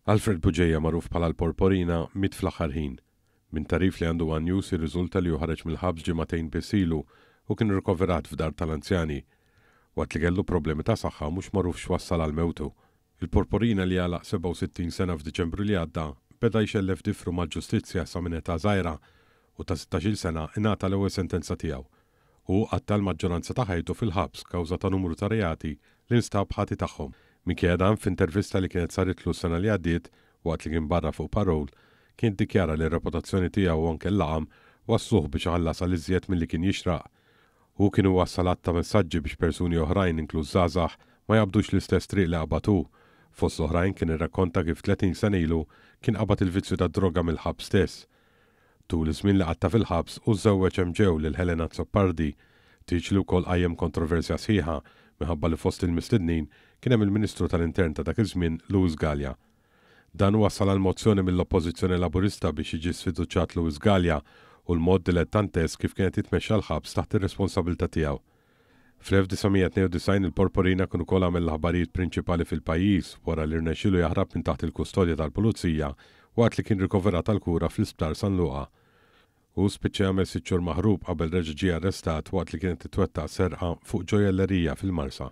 Alfred Bugeja magħruf bħala l-Porporina miet fl-aħħar ħin. Minn tagħrif li għandu one News jirriżulta li hu ħareġ mill-ħabs ġimagħtejn biss ilu u kien rikoverat f'dar tal-anzjani. Waqt li kellu problemi ta' saħħa mhux magħruf x'wassal għal mewtu. Il-Porporina li għalaq 67 sena f'Diċembru li għadda beda jxellef difru mal-ġustizzja sa minn età żgħira u ta' 16-il sena ingħata l-ewwel sentenza tiegħu. Hu qatta' l-maġġoranza ta' ħajtu fil-ħabs kawża ta' numru ta' reati li nstab ħati tagħhom. Minkejja dan, f'intervista li kienet saritlu s-sena li għaddiet, waqt li kien barra fuq parole, kien iddikjara li r-reputazzjoni tiegħu u anke l-laqam wassluh biex iħallas għal iżjed milli kien jixraq. Hu kien iwassal għadd ta' messaġġi biex persuni oħrajn, inkluż żgħażagħ, ma jaqbdux l-istess triq li qabad hu. Fost l-oħrajn kien irrakkonta kif 30 sena ilu kien qabad il-vizzju tad-droga mill-ħabs stess. Tul iż-żmien li qatta' fil-ħabs hu żżewweġ hemm ġew lil Helena Azzopardi, tieġ li wkoll qajjem kontroversja sħiħa minħabba li fost il-mistednin kien hemm il-Ministru tal-Intern ta' dak iż-żmien Louis Galea. Dan wassal għal mozzjoni mill-Oppożizzjoni Laburista biex jiġi sfiduċjat Louis Galea u l-mod dilettantesk kif kien qed jitmexxa l-ħabs taħt ir-responsabilità tiegħu. Fl-1992 il-Porporina kien ukoll għamel l-aħbarijiet prinċipali fil-pajjiż wara li rnexxielu jaħrab minn taħt il-kustodja tal-pulizija waqt li kien rikoverat għall-kura fl-Isptar San Luqa. Hu spiċċa jagħmel sitt xhur maħrub qabel reġa' ġie arrestat waqt li kien qed itwettaq serqa fuq ġojjellerija fil-Marsa.